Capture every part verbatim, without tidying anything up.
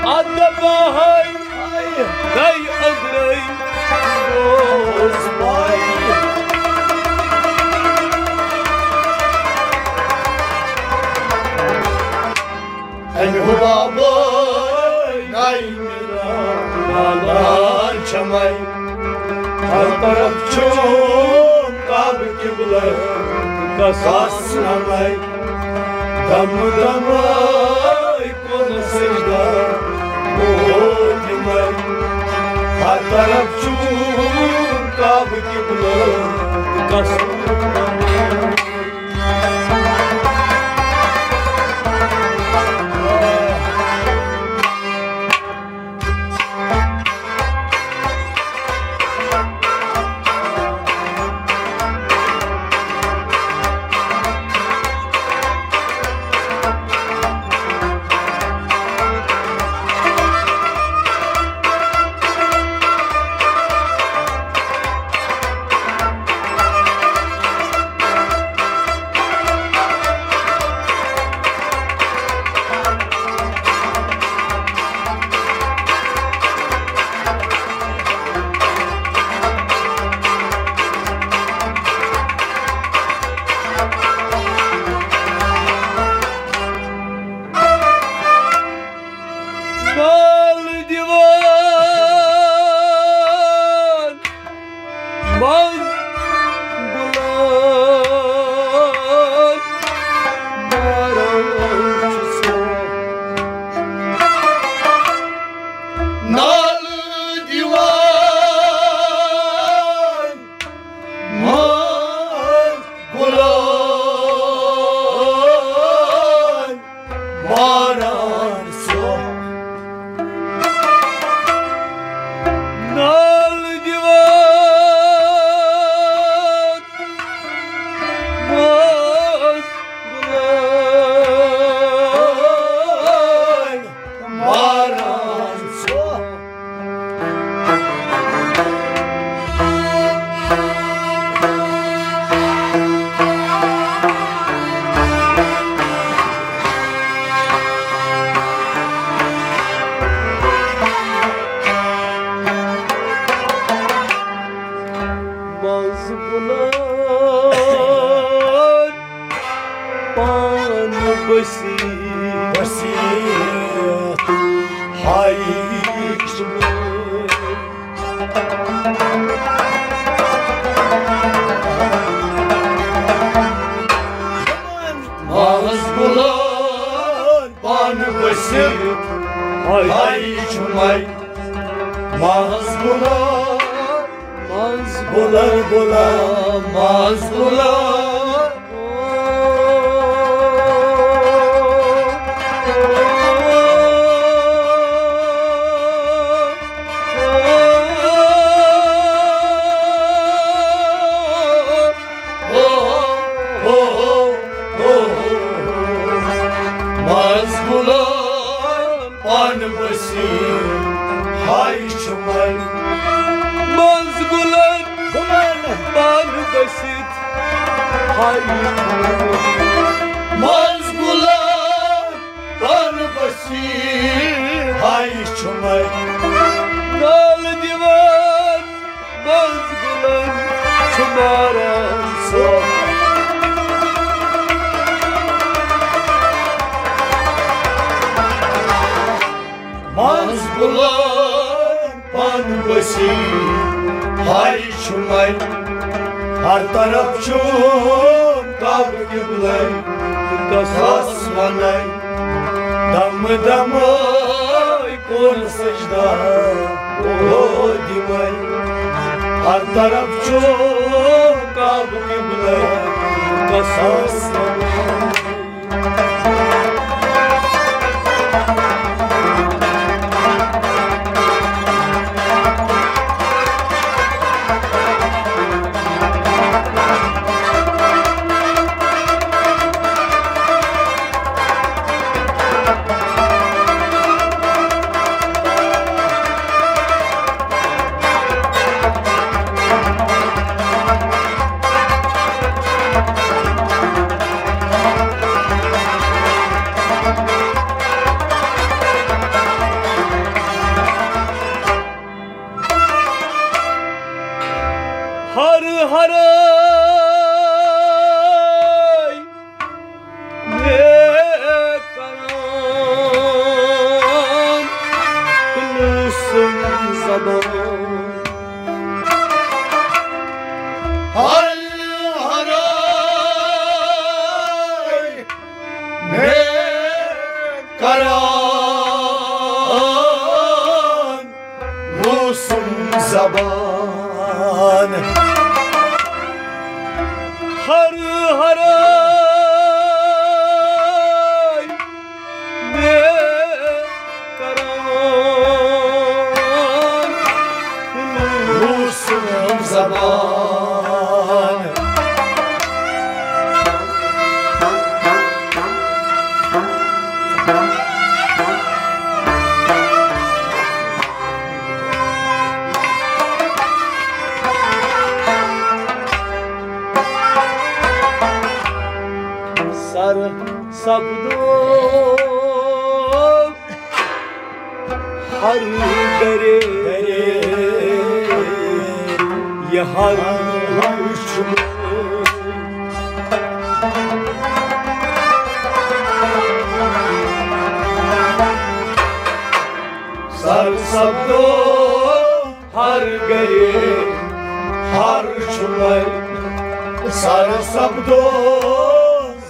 ادب ہاے، ہاے، گٔے أنٛدرَے بوز پاے۔ اَمہِ حُبابہٕ گٔے مےٚ نادان چھَمَے۔ ہر طرف چھُم کعبہٕ قبلہٕ کس نمے۔ دم دمے کون سجدہ او نمے۔ ہر طرف چھُم کعبہٕ قبلہٕ کس نمے۔ نالہٕ دِوان منٛز گُلان ماران چھُ سۄ۔ نالہٕ دِوان منٛز گُلان ماران سۄ۔ نالہٕ دِوان منٛز گُلان ماران سۄ۔ منٛز گُلان پان بسی، بسی ہائی۔ ماز گُلان پان بسی ہائی چھُمے۔ ماز گُلان، ماز گُلان، گُلان، ماز گُلان۔ ماز گُلان پان بسی ہائی چھُمے۔ ماز گُلان، گُلان پان بسی ہائی۔ ماز گُلان پان بسی ہائی چھُمے۔ نالہٕ دِوان منٛز گُلان چھُ ماران سۄ۔ منٛز گُلان پان بسی ہائی چھُمے۔ ہر طرف چھُم کعبہٕ قبلے کس ونے۔ دم دمے کون سجدہ او دمے۔ ہر طرف چھُم کعبہٕ قبلے کس ونے۔ ہر ہر کران روسم زبان۔ ہر ہر مےٚ کران روسم زبان۔ سر سپدو ہر گرے یہ ہر وُچھمُت۔ سر سپدو ہر گرے ہر چھُ وۄنۍ۔ سر سپدو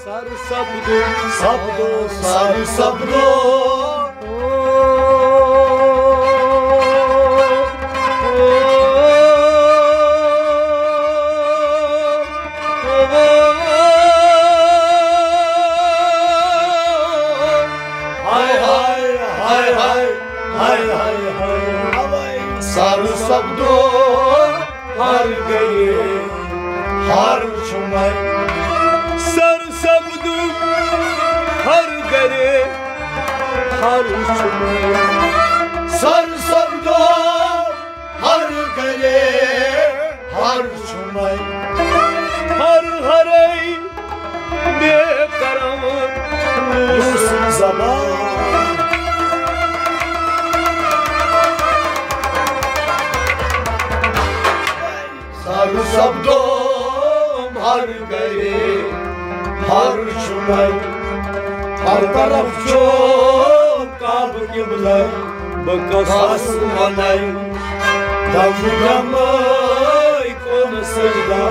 سر سپدو سپدو سر سپدو۔ ہائے ہائے ہائے ہائے ہائے ہائے ہائے۔ سر سپدو ہر گرے ہر چھُ وۄنۍ۔ سر سپدو ہر گرے ہر چھُ وۄنۍ۔ سر سپدو ہر گرے ہر چھُ وۄنۍ۔ ہر ہرے مےٚ کرم یُس زبان۔ سر سپدو ہر گرے ہر چھُ وۄنۍ۔ ہر طرف چھُ کعبہٕ قبلہ، بہٕ کَس وَنَے؟ دم دمے کون سجدہ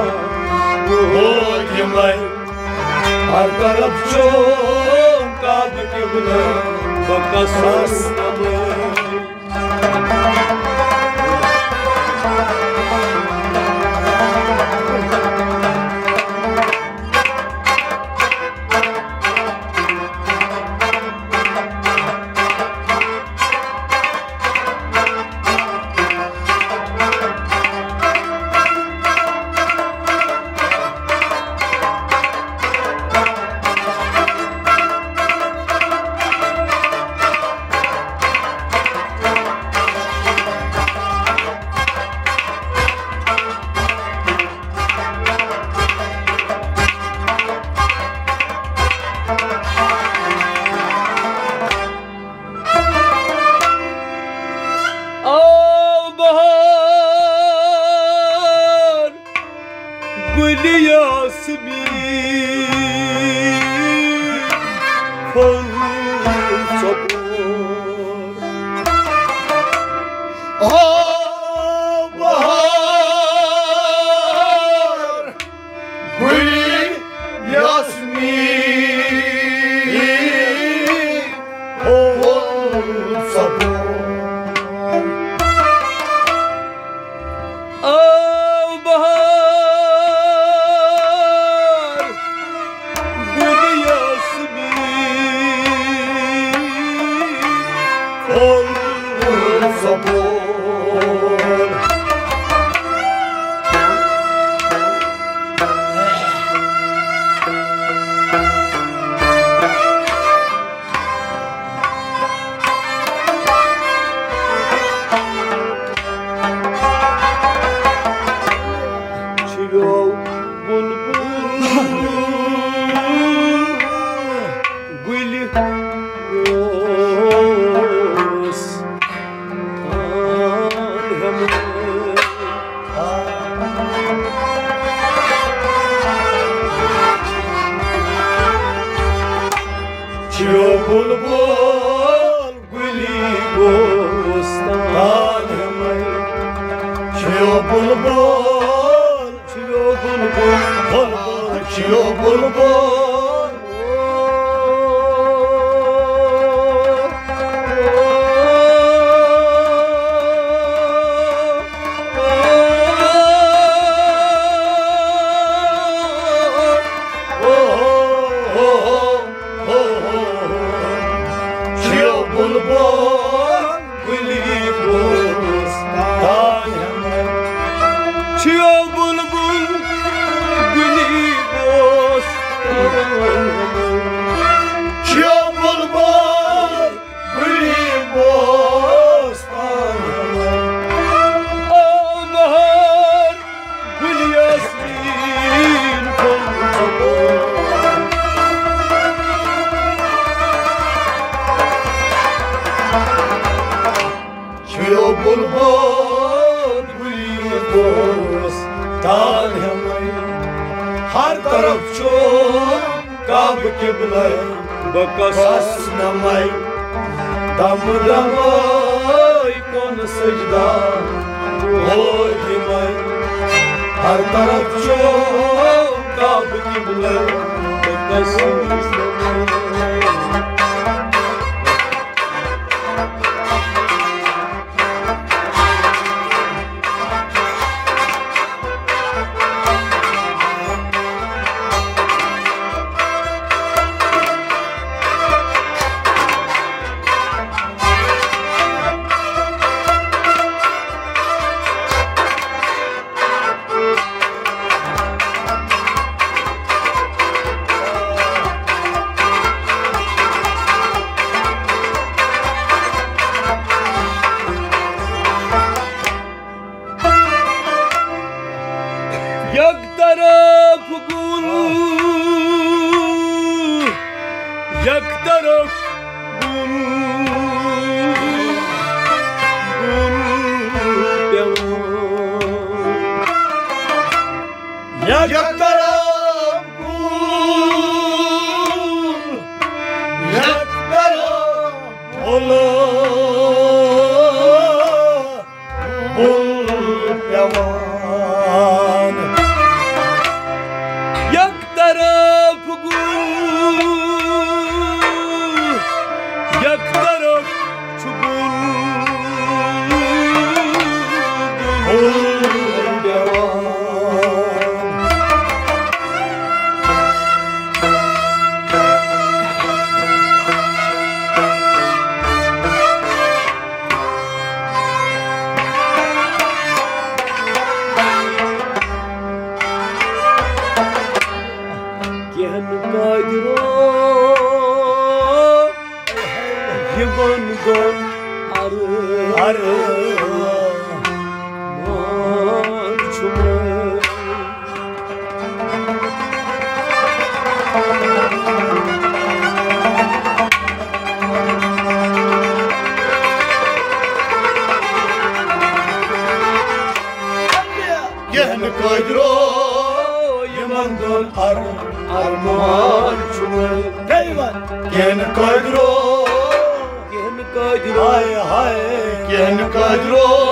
ہو یِمَے۔ ہر طرف چھُ کعبہٕ قبلہ، بہٕ کَس وَنَے؟ آو بہار گُلہِ یاسمیٖن پھوٚل ژۄپور۔ آو بہار گُلہِ یاسمیٖن پھوٚل ژۄپور۔ آو بہار گُلہِ یاسمیٖن پھوٚل ژۄپور۔ بلبل چھُ یو بلبل، بلبل چھُ یو بلبل۔ چھُ یو بلبل گُلی بوستان ہٮ۪مَے۔ چھُ یو بلبل گُلی بوستان ہٮ۪مَے۔ چھُ یو بلبل گُلی بوستان ہٮ۪مَے۔ آو بہار گُلۍ یاسمیٖن پھوٚل ژۄپٲرۍ۔ چھُ یو بلبل گُلی بوستان ہٮ۪مَے۔ ہر طرف چھُ کعبہٕ قبلَے بہٕ کَس نَمَے۔ دم دمے کن سجدہ ہو دمے۔ ہر طرف چھو کعبہ قبلہ قسم۔ یک طرف گُل، یک طرف گُل، گُل پیوان۔ یک طرف گُل، یک طرف گُل۔ بُل پیوان۔ یک طرف گُل، یک طرف چھُ بُل، بُل پیوان۔ کینٛہن قٲدرو یِمن دۄن ارمان چھُ مےٚ۔ کینٛہہ نہٕ قٲدرو یِمن دۄن ار-، ارمان چھُ وۄنۍ۔ بیٚیہِ وَن۔ کینٛہہ نہٕ قٲدرو۔ کینٛہہ نہٕ قٲدرو۔ ہاے ہاے۔ کینٛہہ نہٕ قٲدرو۔